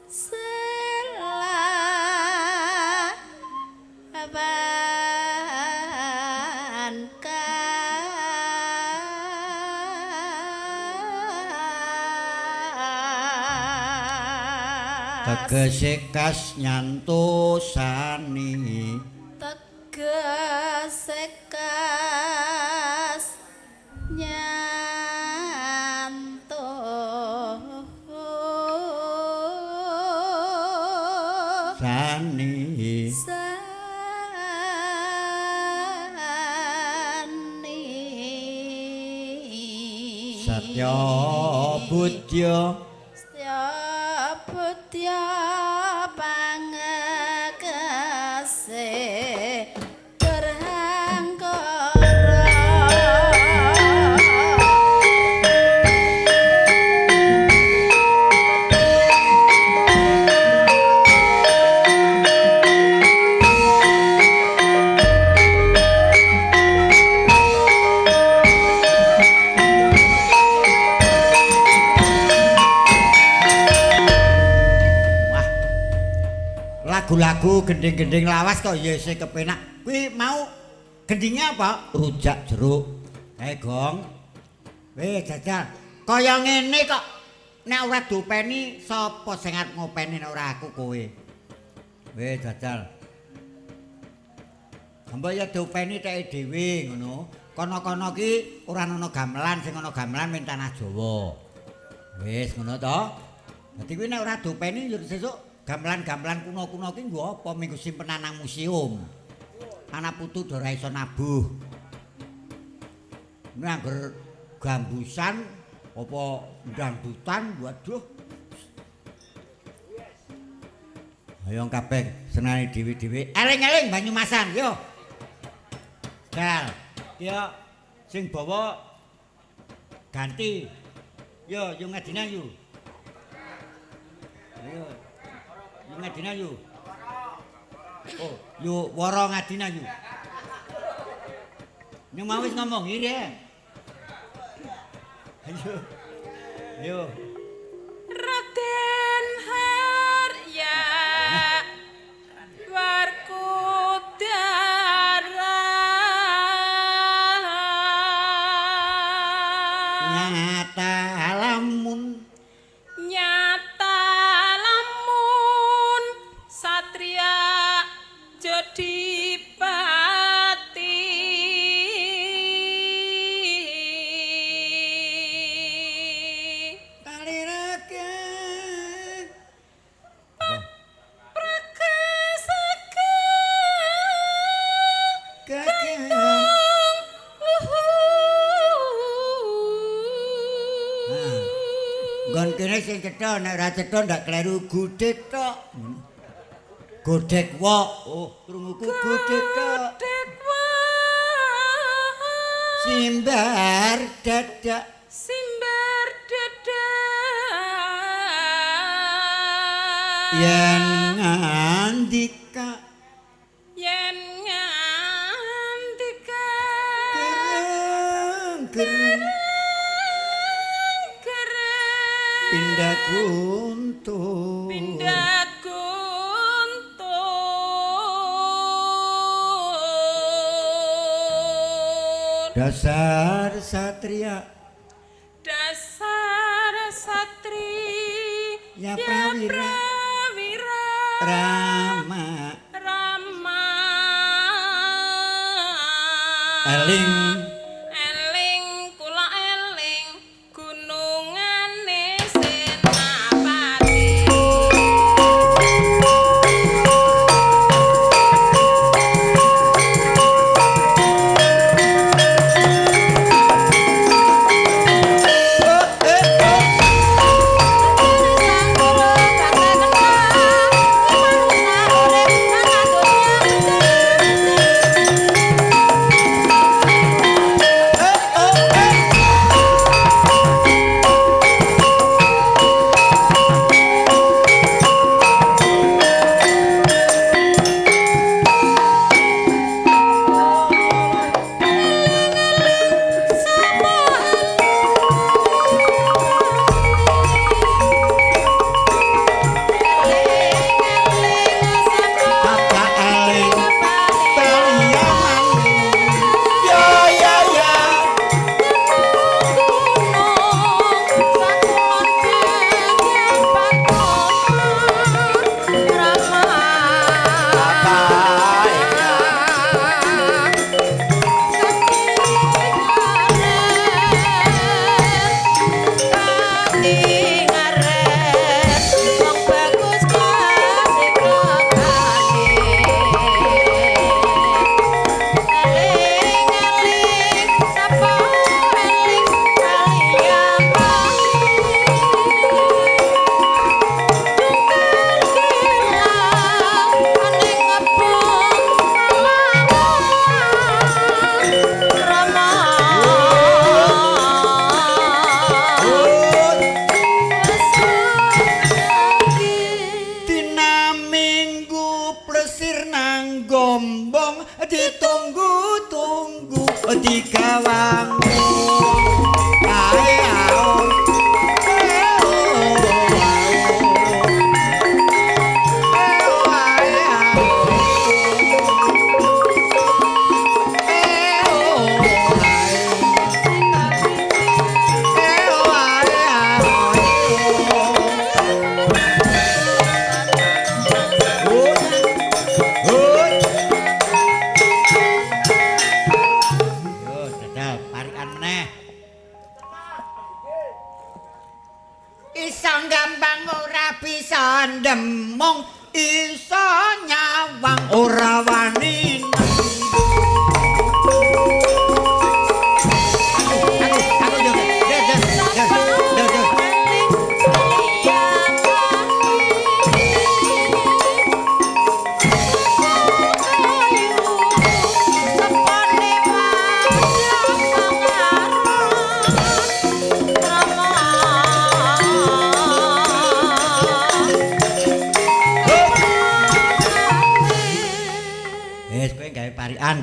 selawan kas tegese kas nyantosani tegese kas nyanto sani sani satya budya budya pangekase durhangkara. Lagu-lagu gending-gending lawas kok ya isih kepenak. Kuwi mau gendingnya apa? Rujak jeruk. Gong. Weh jajal. Kaya ngene kok nek ora diopeni sapa sing arep ngopeni nek ora aku kowe. Weh jajal. Mbok ya diopeni teke dhewe ngono. Kono-kono ki ora ana gamelan, sing ana gamelan men tanah Jawa. Wis ngono to. Dadi kuwi nek ora diopeni yo sesuk gamelan-gamelan kuno-kuno ki nggo apa minggu simpenan nang museum. Anak putu do ora iso nabuh. Nek angger gambusan apa dangdutan, waduh. Ayo kabeh senane dhewe-dhewe. Eling-eling Banyumasan, yo. Dal, yo sing bawa ganti. Yo, yo Ngadina yo. Ayo. Yu Ngadina yu. Oh, yu Wara Ngadina yu. Ning mau wis ngomong ire. Ayo. Ayo. Raden Harya Werkudara. Kene sing cetha nek ora cetha ndak kleru gudhek tok. Godhek wok. Oh, krunguku gudhek tok. Godhek wok. Simbar dadak. Simbar dadak. Yen ngandika. Yen ngandika. Gereng gereng. Pindah guntur. Pindah guntur. Dasar satria. Dasar satria. Ya prawira. Prawira. Rama. Rama. Eling. Eling kula eling gunungane Senapati.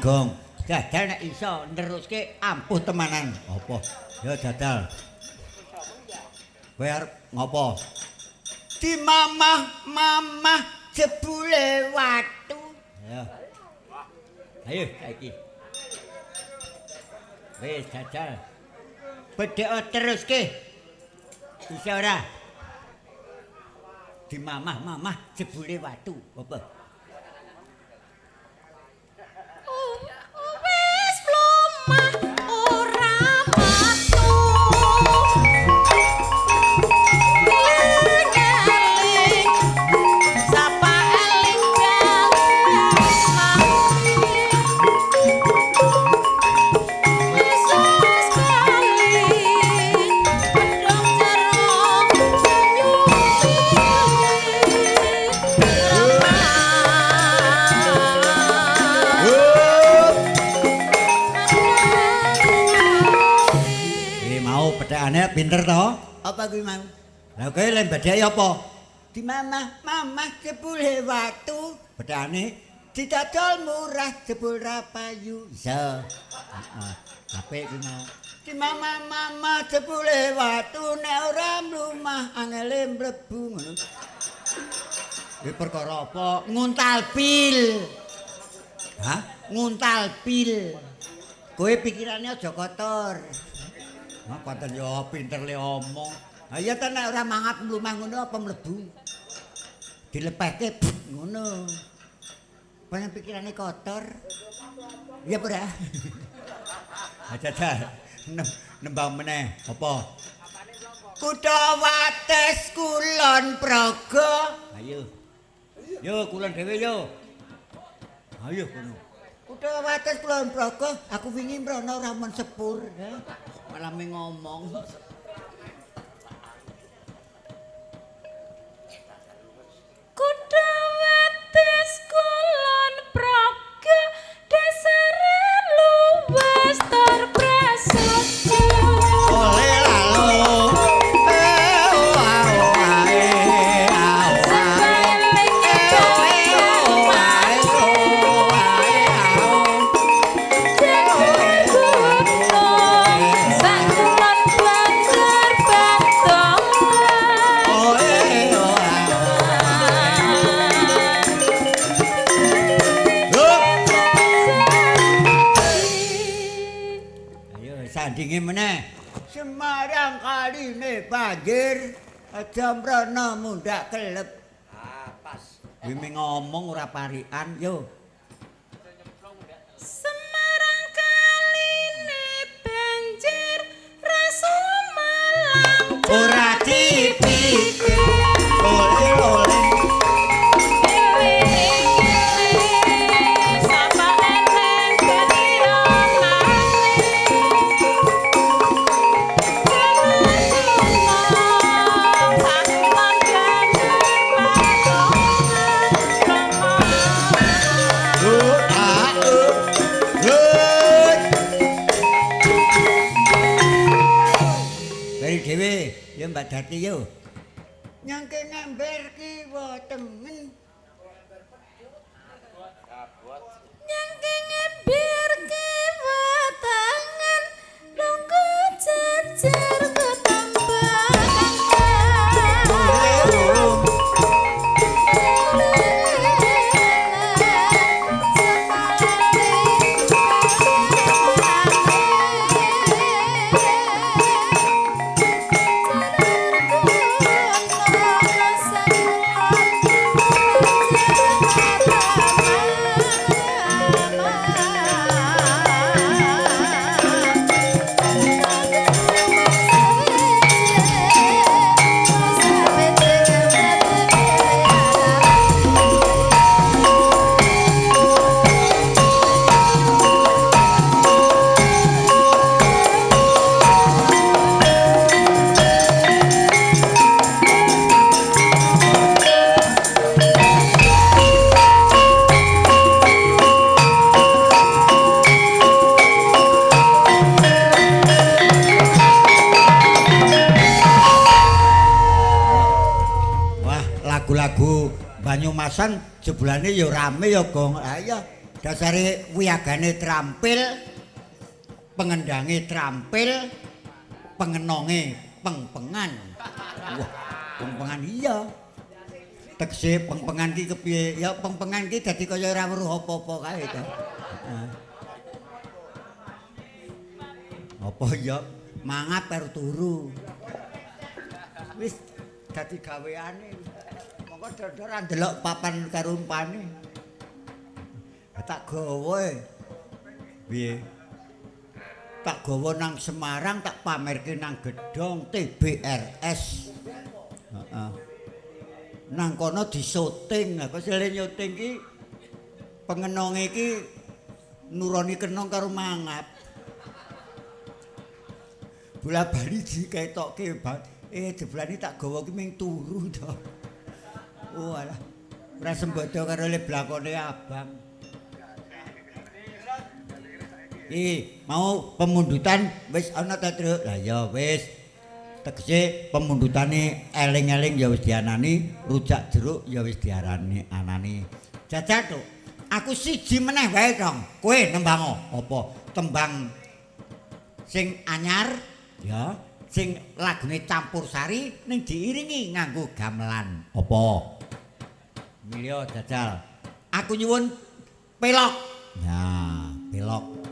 Gong. Jajal nek iso neruske ampuh temanan. Apa? Ya jajal. Kowe arep ngopo? Di mamah-mamah jebule watu. Ya. Ayo saiki. Wis jajal. Bedhek teruske. Bisa ora? Di mamah-mamah jebule watu. Apa? Sekali, pedong jeruk. Bedhakane pinter to? Apa kuwi mau? Lah kowe lek bedhaki apa? Di mamah, mamah jebule watu. Bedhakane didodol murah jebul ra payu. Iya. Heeh. Apik kuwi mau. Di mamah, mamah jebule watu nek ora mlumah angele mlebu ngono. Kuwi perkara apa? Nguntal pil. Hah? Nguntal pil. Kowe pikirane aja kotor. Nah, pancen ya pinter le omong. Ha iya ta nek ora mangap mlumah ngono apa mlebu? Dilepehke ngono. Pancen pikirane kotor. Iya apa ora? Aja nembang meneh apa? Kutha Wates Kulon Progo. Ayo. Yo kulon dhewe yo. Ayo kono. Kutha Wates Kulon Progo, aku wingi mrono ora mon sepur. Malah ngomong. Kutha Wates Kulon Progo, dasare luwes tur prasaja. Oleh lalo. Sandinge meneh. Semarang kaline banjir, aja mrono mundhak kelep. Ah, pas. Wimi ngomong ora parikan yo. Semarang kaline banjir, rasa Malang ora dipikir. Oleh-oleh. Ya Mbak Darti yo. Nyangke ngember kiwa tengen. Nyangke ngember kiwa tengen nunggu jejer ketambahan. Lagu-lagu Banyumasan jebulane ya rame ya gong. Ha iya, dasare wiyagane trampil, pengendange trampil, pengenonge pengpengan. Wah, pengpengan iya. Tegese pengpengan ki kepiye? Ya pengpengan ki dadi kaya ora weruh apa-apa kae to. Apa ya mangap karo turu. Wis dadi gaweane. Monggo dodor ndelok papan karo umpane. Tak gawa e. Piye? Tak gawa nang Semarang, tak pamerke nang gedhong TBRS. Heeh. Nang kono disyuting. Lah kok sing nyuting ki pengenonge iki nuroni kenong karo mangap. Bola bali diketokke, jebulane tak gawa ki ming turu to. Oh alah, ora sembodo karo le blakone abang. Iki mau pemundutan wis ana ta, Truk? Lah ya wis. Tegese pemundhutane eling-eling ya wis dianani, rujak jeruk ya wis diarani anani. Jajal tok. Aku siji meneh wae dong. Kowe nembang apa? Tembang sing anyar ya, sing lagune campur sari ning diiringi nganggo gamelan. Apa? Milih jajal. Aku nyuwun pelok. Ya, pelok.